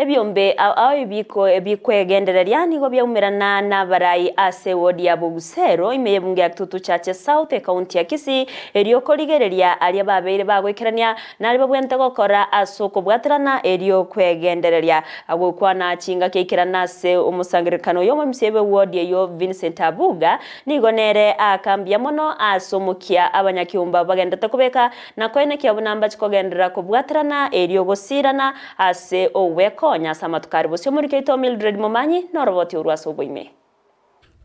Ebiombe ao ebiko bikwegendereria nigo biaumerana nabarai ase ewodi ya Bogusero ime y'ebunge ya Kitutu Chache South ekaunti ya Kisii erio korigereria aria babeire bagoikerania naria babwenerete gokora ase okobwaterana erio kwegendereria. Agokwana chingaki aikerana ase omosangererekano oyo omomisia bw'ewodi eyio Vincent Abuga nigo nere aaka mbuya mono ase omokia abanyakiombe abwo bagenderete kobeka na koenekia buna mbache kogenderera kobwaterana erio gosirana Ase ogwekonya ase amatuko aria bosio omoriki oito Mildred Momanyi noroboti orwo ase oboime.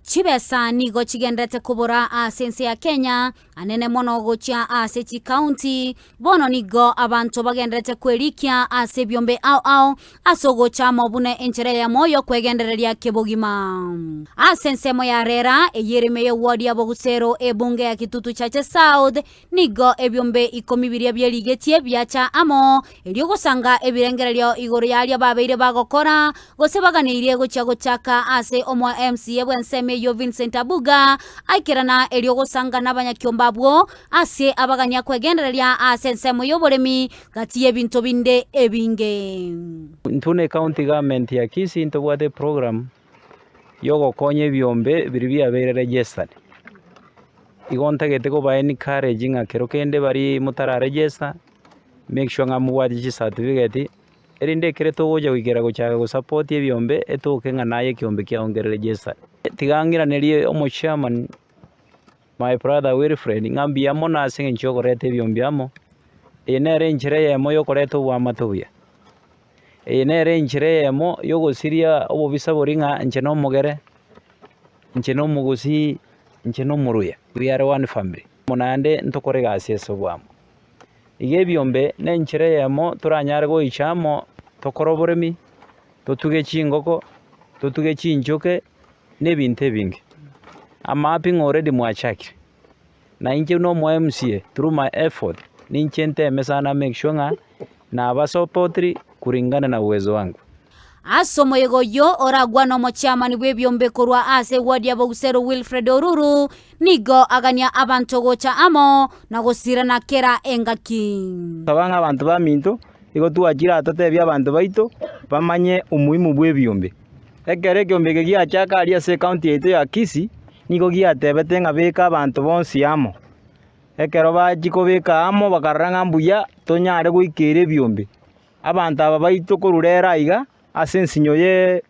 Chibesa nigo chigenderete kobora ase ense ya Kenya, anene mono gochia ase chikaunti. Bono nigo abanto bagenderete kwerikia ase ebiombe ao ao ase ogocha amo buna enchera eyemo y'okwegendereria kebogima. Ase ensemo ya Rera, eyio ere ime y'eward ya Bogusero, ebunge ya Kitutu Chache South, Nigo ebiombe ikomi biria bierigetie biacha amo, erio gosanga ebirengererio igoro y'aria babeire bagokora, gose baganeirie gochia gochaka ase omoa MCA bw'ensemo eyio Vincent Abuga, aikerana erio gosanga nabanyakiombe abwo ase abagania kwegendereria ase ensemo y'oboremi gati y'ebinto binde ebinge. Intwe ne county government ya Kisii ntobwate eprogram yogokonya ebiombe biria biabeire registered. Igo ntagete koba encourage ng'a kero kende baria motara register, make sure ng'a mobwate chicertificate, erinde ekere togocha goikera gochaka gosupport ebiombe, etoke ng'a naye ekiombe kiago nkere registered. Tiga ng'iranerie omochairman, my brother Wilfred, ng'a mbuya mono ase eng'encho ya okoreta ebiombe amo, eye nere enchera eyemo ya okoreta oboamate obuya. Eye nere enchera eyemo ya ogosiria obobisa boria ng'a inche na omogere, inche na omogusii, inche na omoruya, we are one family. Naende ntokore egasi ase oboamo. Iga ebiombe na enchera eyemo toranyare goicha amo tokore oboremi, totuge chingoko, totuge chinchoke, na ebinto ebinge. Amapping already mwachakire, na inche buna omo MCA through my effort, ninche nteme sana make sure ng'a nabasupportiri kulingana na uwezo wangu. Ase omoyega oyio oragwane omochiamani bw'ebiombe korwa ase eward ya Boguseru Wilfred Oruru, nigo agania abanto gocha amo na gosirana kera engaki. Saba ng'a abanto baminto igo twachire aa totebie abanto baito bamanye umuhimu bw'ebiombe. Ekero ekiombe eke giachaka aria ase ecounty yaito ya Kisii, nigo giatebete ng'a beka abanto bonsi amo. Ekero bachia kobeka amo bakarora ng'a mbuya tonyare goikera ebiombe. Abanto aba baito korwa rero aiga ase ensinyo ye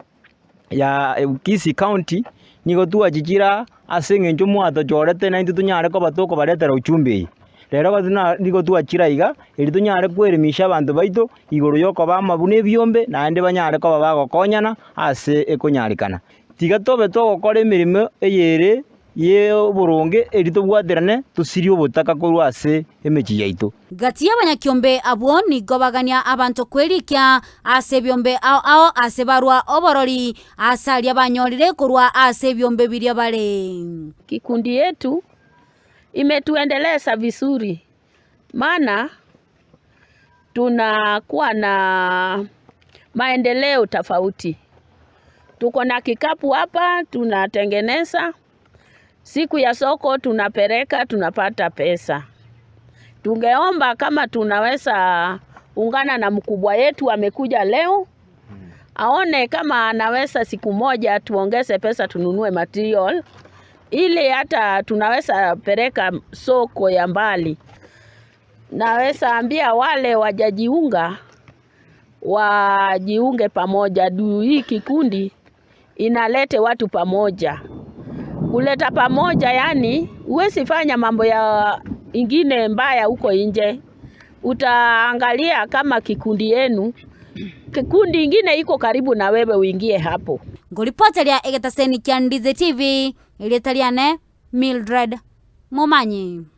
ya Kisii county, nigo twachichire aa ase eng'encho mwatochorete naintwe tonyare koba tokobaretera ujumbe eye. Rero nigo twachire aiga erio tonyare koelimisha abanto baito igoro yokoba amo buna ebiombe naende banyare koba bagokonyana ase ekonyarekana. Tiga tobe togokora emeremo eyere y'oboronge erio tobwaterane tosirie obotaka korwa ase emechie yaito. Gati y'abanyakiombe abwo nigo bagania abanto kwerikia ase ebiombe ao ao ase barua oborori ase aria banyorire korwa ase ebiombe biria bare. Kikundi yetu imetuendeleza vizuri maana tunakuwa na maendeleo tofauti. Tuko na kikapu hapa tunatengeneza, siku ya soko tunapeleka tunapata pesa. Tungeomba kama tunaweza ungana na mkubwa yetu amekuja leo aone kama anaweza siku moja tuongeze pesa tununue material ili hata tunaweza peleka soko ya mbali. Naweza ambia wale wajajiunga wajiunge pamoja juu hii kikundi inalete watu pamoja. Kuleta pamoja, yani huwezi fanya mambo ya ingine mbaya huko nje. Utaangalia kama kikundi yenu, kikundi ingine iko karibu na wewe uingie hapo. Ngoripoteria egetaseni kia Ndizi TV, erieta riane Mildred Momanyi.